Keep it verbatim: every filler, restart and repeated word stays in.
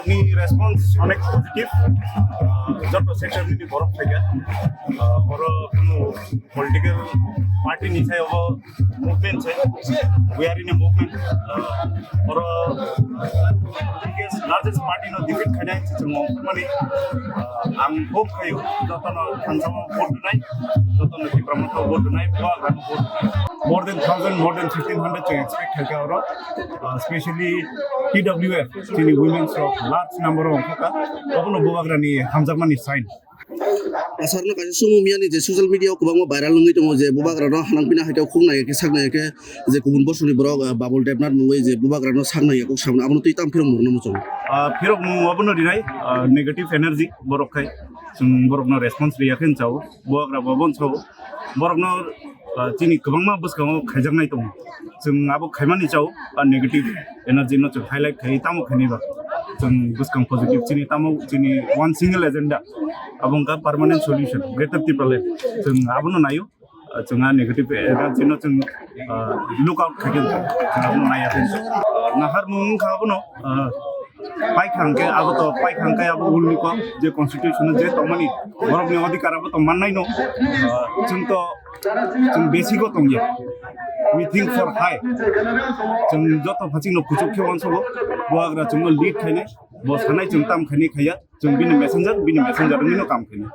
Ni response onek positive. Ah, joto sector ni borok phaikha. Ah, oro kunu political party ni sayo bo movement se. We are in a movement. Ah, oro biggest, largest party no defeat khainai se chwng mani. Ah, ang hope khayo joto no thansa vote nai, joto no Tipra Motha vote nai, bo ang vote nai. More than thousand, more than fifteen hundred chwng expect khaikha oro. Ah, specially T W F, chini women's rok large number o wngkha, obono bubagrani hamjakmani sign. Asarno kaisa sumo miyani je social media o kwbangma viral wngwi tongo je bubagrano hanang pina haikhe khuk nai khe sak nai khe je kubun bosongni borok, ah, Babul Debnath mungwi je bubagrano sak nai khe kok samna abono twi tam phirok mungno muchungo. Ah, phirok mung obono rinai, ah, negative energy borok khai chwng borokno response riya khe chao, bubagra bo bon chao. Borokno, ah, chini kwbangma bwskango khaijaknai tongo. Chwng abo khaimani chao, ah, negative energy no chwng highlight khai tamo khainai ba. Chwng bwskang positive chini tamo chini one single agenda. Abo wngkha permanent solution, Greater Tipraland. Chwng abono naio, ah, chwng ah negative energy no chwng, ah, look out khai khe chwng abono naiya khe. Nahar mung wngkha abono, ah, Paikha hwnkhe abo to, paikha hwnkhe abo ulni kok je constitution o je tongmani borokni odhikar abo to mannai no. Ah, chwng to, chwng basic o tongya. We think for high. Chwng joto phaching no kuchuk khe uansogo, bubagra chwngno lead khainai, bo sanai chwng tam khainai khaiya, chwng bini messenger, bini messenger wngwi no kam khainai.